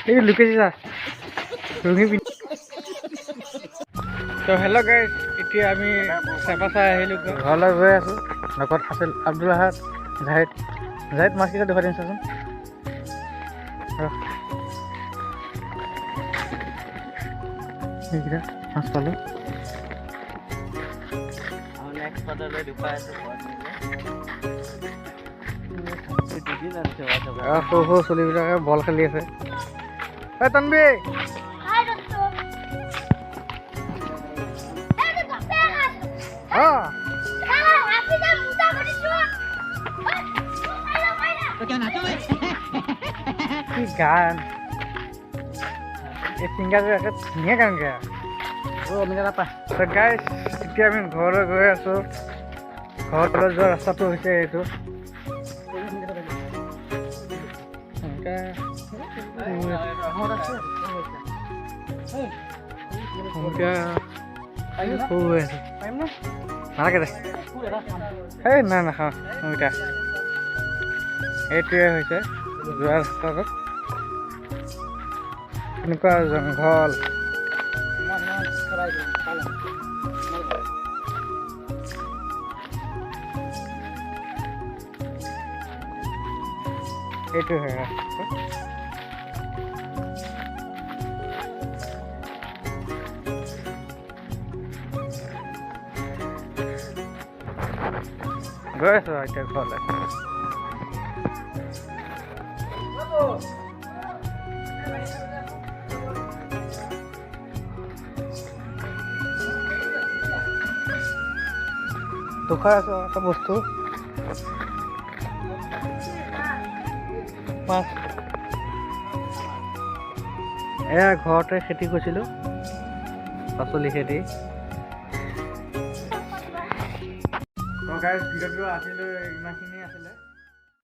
এই লুকাইছে চা, ৰঙী পিন্ধি। তো হেল্ল' গাইজ, এতিয়া আমি চেপা চাই আহিলোঁ, ঘৰলৈ গৈ আছোঁ। লগত আছিল আব্দুল আহাদ, জাহিদ। জাহিদ, মাছকেইটা দেখুৱাই দিম, চাচোন। সেইকেইটা মাছ পালোঁ। সৰু সৰু ছোৱালীবিলাকে বল খেলি আছে। এই তনবি, কি গান! এই ছিংগাৰটো একে ধুনীয়া গান গায়। গাইজ, এতিয়া আমি ঘৰলৈ গৈ আছোঁ। ঘৰলৈ যোৱা ৰাস্তাটো হৈছে এইটো। নালাগে দে, এই নাই, নাখাওঁ অমিতা। এইটোৱে হৈছে যোৱা ৰাস্তাটো, এনেকুৱা জংঘল। এইটো হয় ৰাস্তাটো। গৈ আছোঁ এতিয়া ঘৰলৈ। দেখুৱাই আছোঁ এটা বস্তু, মাছ। এয়া ঘৰতে খেতি কৰিছিলোঁ, পাচলি খেতি। তো গাইজ, ভিডিঅ'টো আজিলৈ ইমানখিনি আছিলে।